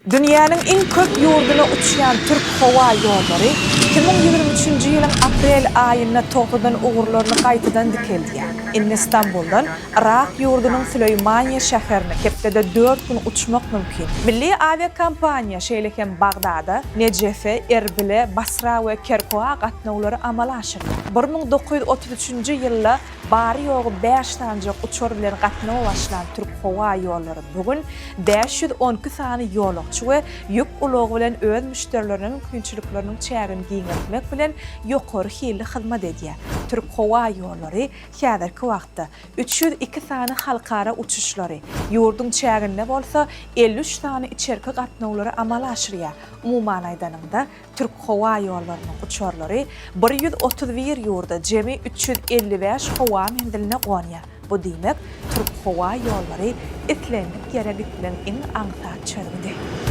Dünýäniň iň köp ýurduna uçýan Türk howa ýollary 2023-nji ýylyň aprel aýynda togtadan ugurlaryny gaýtadan dikeldýär. Indi Stambuldan Yrak ýurdunyň Süleýmaniýe şäherine hepdede dört gün uçmak mümkin. Milli awiakompaniýa şeýle hem Bagdada, Nejefe, Erbile, Basra we Kerkuga gatnawlary amala aşyrýar. 1933-nji ýylda bary-ýogy bäş sanjak uçar bilen gatnawa başlan Türk howa ýollary bu gün 512 sany ýolagçy we ýük ulagy bilen öz müşderilerine mümkinçilikleriniň çägini giňeltmek bilen ýokary hilli hyzmat edýär. Türk howa ýollary häzirki wagtda 302 sany halkara uçuşlary, ýurduň çäginde bolsa 53 sany içerki gatnawlary amala aşyrýar. Umuman aýdanyňda, Türk howa ýollarynyň uçarlary 131 ýurda jemi 355 howa menziline gonýar. Bu diýmek, Türk howa ýollary islendik ýere gitmegiň iň aňsat çözgüdi.